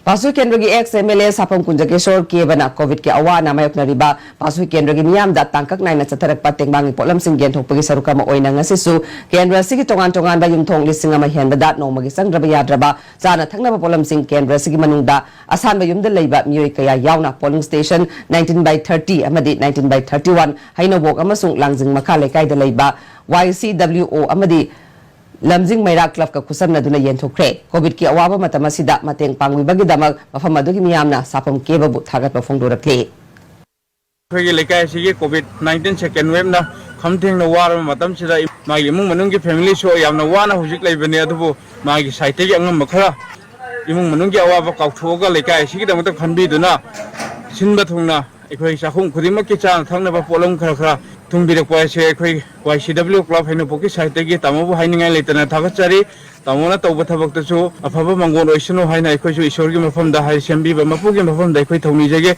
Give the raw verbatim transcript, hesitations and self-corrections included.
ꯄꯥꯁꯨ ꯀꯦꯟꯗ꯭ꯔꯒꯤ ex M L A ꯁꯥꯐꯝ ꯀꯨꯟꯖꯀꯦꯁꯣꯔ ꯀꯦꯕꯅ COVID-ꯀꯤ ꯑꯋꯥ ꯑꯅꯥ ꯃꯥꯌꯣꯛꯅꯔꯤꯕ ꯄꯥꯁꯨ ꯀꯦꯟꯗ꯭ꯔꯒꯤ ꯃꯤꯌꯥꯝꯗ ꯇꯥꯡꯀꯛ ꯅꯥꯏꯅ ꯆꯠꯊꯔꯛꯄ ꯇꯦꯡꯕꯥꯡꯒꯤ ꯄꯣꯠꯂꯝꯁꯤꯡ ꯌꯦꯟꯊꯣꯛꯄꯒꯤ ꯁꯔꯨꯛ ꯑꯃ ꯑꯣꯏꯅ ꯉꯁꯤꯁꯨ ꯀꯦꯟꯗ꯭ꯔ ꯑꯁꯤꯒꯤ ꯇꯣꯉꯥꯟ ꯇꯣꯉꯥꯟꯕ ꯌꯨꯝꯊꯣꯡ ꯂꯤꯁꯤꯡ ꯑꯃ ꯍꯦꯟꯕꯗ ꯅꯣꯡꯃꯒꯤ ꯆꯪꯗ꯭ꯔꯕ ꯌꯥꯗ꯭ꯔꯕ ꯆꯥꯅ ꯊꯛꯅꯕ ꯄꯣꯠꯂꯝꯁꯤꯡ ꯀꯦꯟꯗ꯭ꯔ ꯑꯁꯤꯒꯤ ꯃꯅꯨꯡꯗ ꯑꯁꯥꯟꯕ ꯌꯨꯝꯗ ꯂꯩꯕ ꯃꯤꯑꯣꯏ ꯀꯌꯥ ꯌꯥꯎꯅ polling station nineteen by thirty ꯑꯃꯗꯤ nineteen by thirty-one ꯍꯩꯅꯧꯕꯣꯛ ꯑꯃꯁꯨꯡ ꯂꯥꯡꯖꯤꯡ ꯃꯈꯥ ꯂꯩꯀꯥꯏꯗ ꯂꯩꯕ Y C W O ꯑꯃꯗꯤ ꯂꯝꯖꯤꯡ ꯃꯩꯔꯥ clubꯀ ꯈꯨꯠꯁꯝꯅꯗꯨꯅ ꯌꯦꯟꯊꯣꯛꯈ꯭ꯔꯦ꯫ COVID-ꯀꯤ ꯑꯋꯥꯕ ꯃꯇꯝ ꯑꯁꯤꯗ ꯃꯇꯦꯡ ꯄꯥꯡꯕꯤꯕꯒꯤꯗꯃꯛ ꯃꯐꯝ ꯑꯗꯨꯒꯤ ꯃꯤꯌꯥꯝꯅ ꯁꯥꯐꯝ ꯀꯦꯕꯕꯨ ꯊꯥꯒꯠꯄ ꯐꯣꯡꯗꯣꯔꯛꯂꯤ꯫ ꯑꯩꯈꯣꯏꯒꯤ ꯂꯩꯀꯥꯏ ꯑꯁꯤꯒꯤ COVID nineteen second waveꯅ ꯈꯝ ꯊꯦꯡꯅ ꯋꯥꯔꯕ ꯃꯇꯝꯁꯤꯗ ꯃꯥꯒꯤ ꯏꯃꯨꯡ ꯃꯅꯨꯡꯒꯤ familyꯁꯨ ꯌꯥꯝꯅ ꯋꯥꯅ ꯍꯧꯖꯤꯛ ꯂꯩꯕꯅꯤ, ꯑꯗꯨꯕꯨ ꯃꯥꯒꯤ sideꯇꯒꯤ ꯑꯉꯝꯕ ꯈꯔ ꯏꯃꯨꯡ ꯃꯅꯨꯡꯒꯤ ꯑꯋꯥꯕ ꯀꯥꯎꯊꯣꯛꯑꯒ ꯂꯩꯀꯥꯏ ꯑꯁꯤꯒꯤꯗꯃꯛꯇ ꯈꯟꯕꯤꯗꯨꯅ ꯁꯤꯟꯕ ꯊꯨꯡꯅ ꯑꯩꯈꯣꯏ ꯆꯥꯛꯈꯨꯝ ꯈꯨꯗꯤꯡꯃꯛꯀꯤ ꯆꯥꯅ ꯊꯛꯅꯕ ꯄꯣꯠꯂꯝ ꯈꯔ ꯈꯔ ꯊꯨꯡꯕꯤꯔꯛꯄ ꯍꯥꯏꯁꯦ ꯑꯩꯈꯣꯏ Y C W club ꯍꯩꯅꯧꯄꯣꯛꯀꯤ sideꯇꯒꯤ ꯇꯥꯃꯣꯕꯨ ꯍꯥꯏꯅꯤꯡꯉꯥꯏ ꯂꯩꯇꯅ ꯊꯥꯒꯠꯆꯔꯤ꯫ ꯇꯥꯃꯣꯅ ꯇꯧꯕ ꯊꯕꯛꯇꯁꯨ ꯑꯐꯕ ꯃꯪꯒꯣꯜ ꯑꯣꯏꯁꯅꯨ ꯍꯥꯏꯅ ꯑꯩꯈꯣꯏꯁꯨ ꯏꯁꯣꯔꯒꯤ ꯃꯐꯝꯗ ꯍꯥꯏ, ꯁꯦꯝꯕꯤꯕ ꯃꯄꯨꯒꯤ ꯃꯐꯝꯗ ꯑꯩꯈꯣꯏ ꯊꯧꯅꯤꯖꯒꯦ꯫